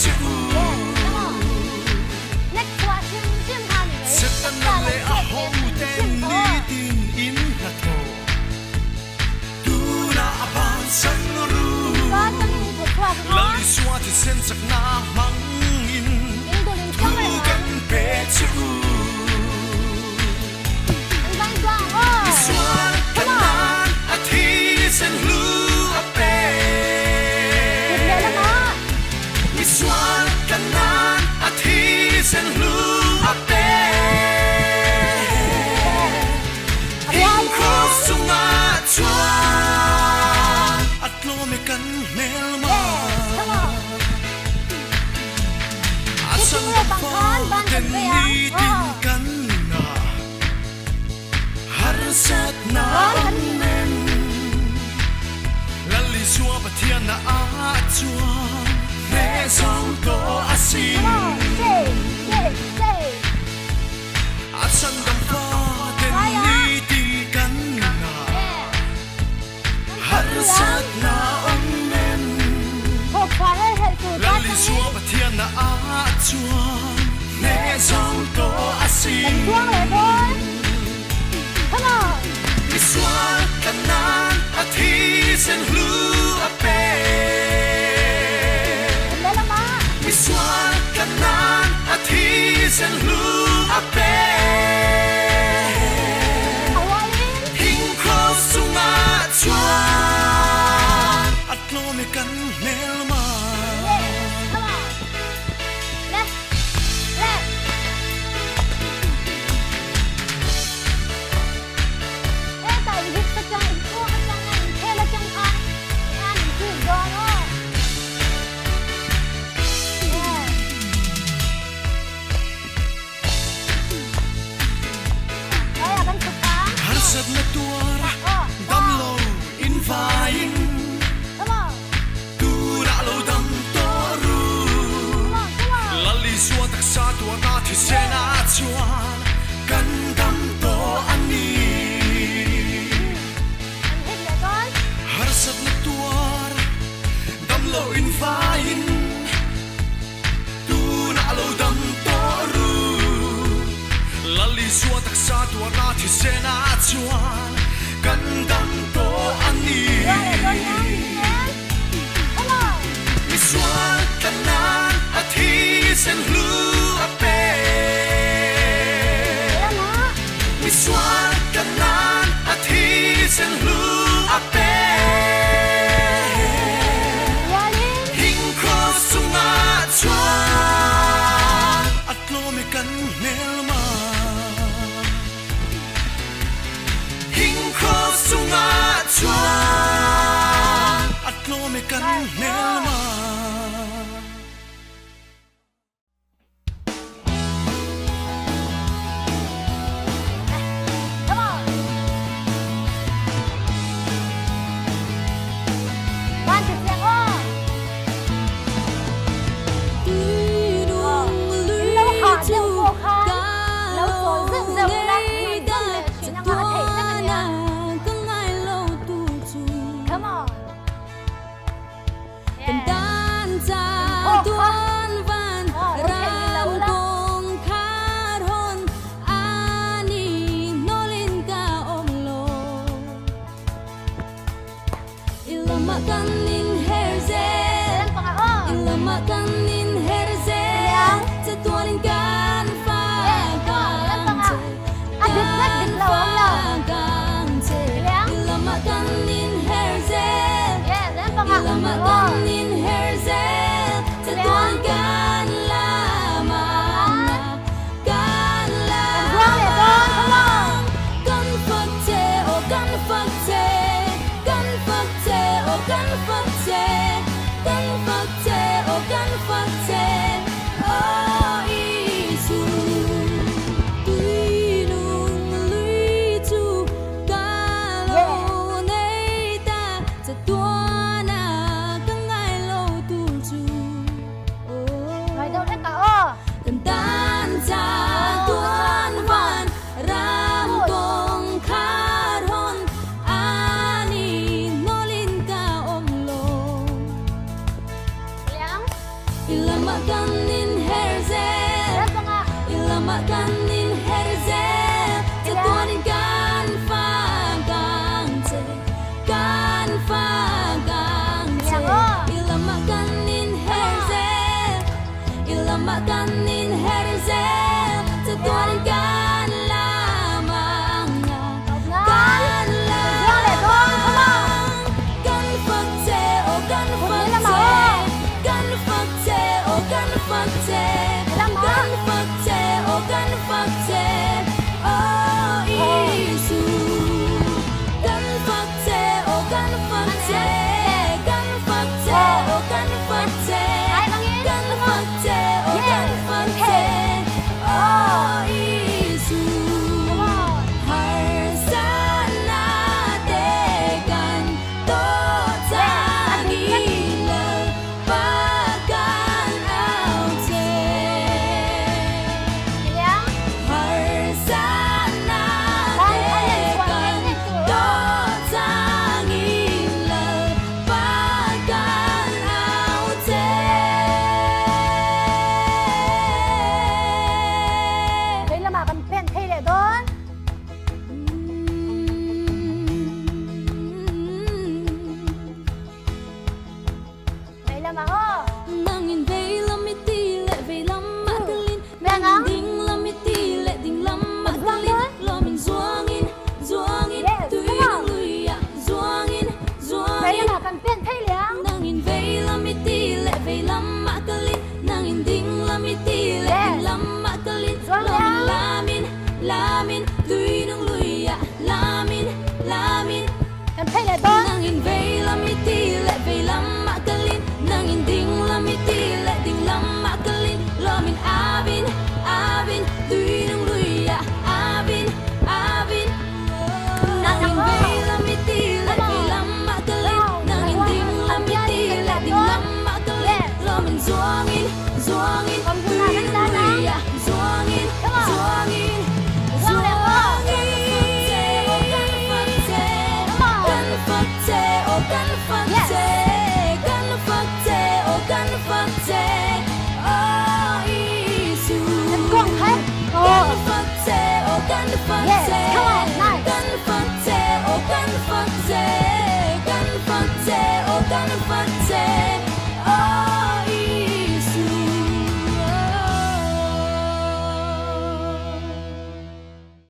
che u. Setana leh a hoten nitin in hnathawh tunah a bansan ru. Lal Isua thisen chakna hmangin thu kan pe che u. Misual kan nan a thisen hlu a pe. Misual kan nan a thisen hlu a pe. King Cross cungah chuan a tlawm i kan hmelma. A chan faten nitin kan ngah harsatna awm em? Lal Isua Pathian na ah chuan hneh zo tawh asin. A chan faten nitin kan ngah Harsatna awm em? Lal Isua Pathian na ah chuan hneh zo tawh asin. Misual kan nan a thisen hlu a pe. Misual kan nan a thisen hlu a pe. King Cross cungah chuan a tlawm i kan hmelma. Harsatna tuar damlo in vaiin tunah lo dam tawh ru. Lal Isua taksa tuarna thisenah chuan kan dam tawh a ni. Harsatna tuar damlo in vaiin Tunah lo dam tawh ru. Lal Isua taksa tuarna thisenah chuan kan dam tawh a ni. Misual kan nan a thisen hlu a pe. Misual kan nan a thisen hlu a pe. Hing cross cungah chuan a tlawm i kan hmelma. Hing cross cungah chuan a tlawm i kan hmelma. Come on.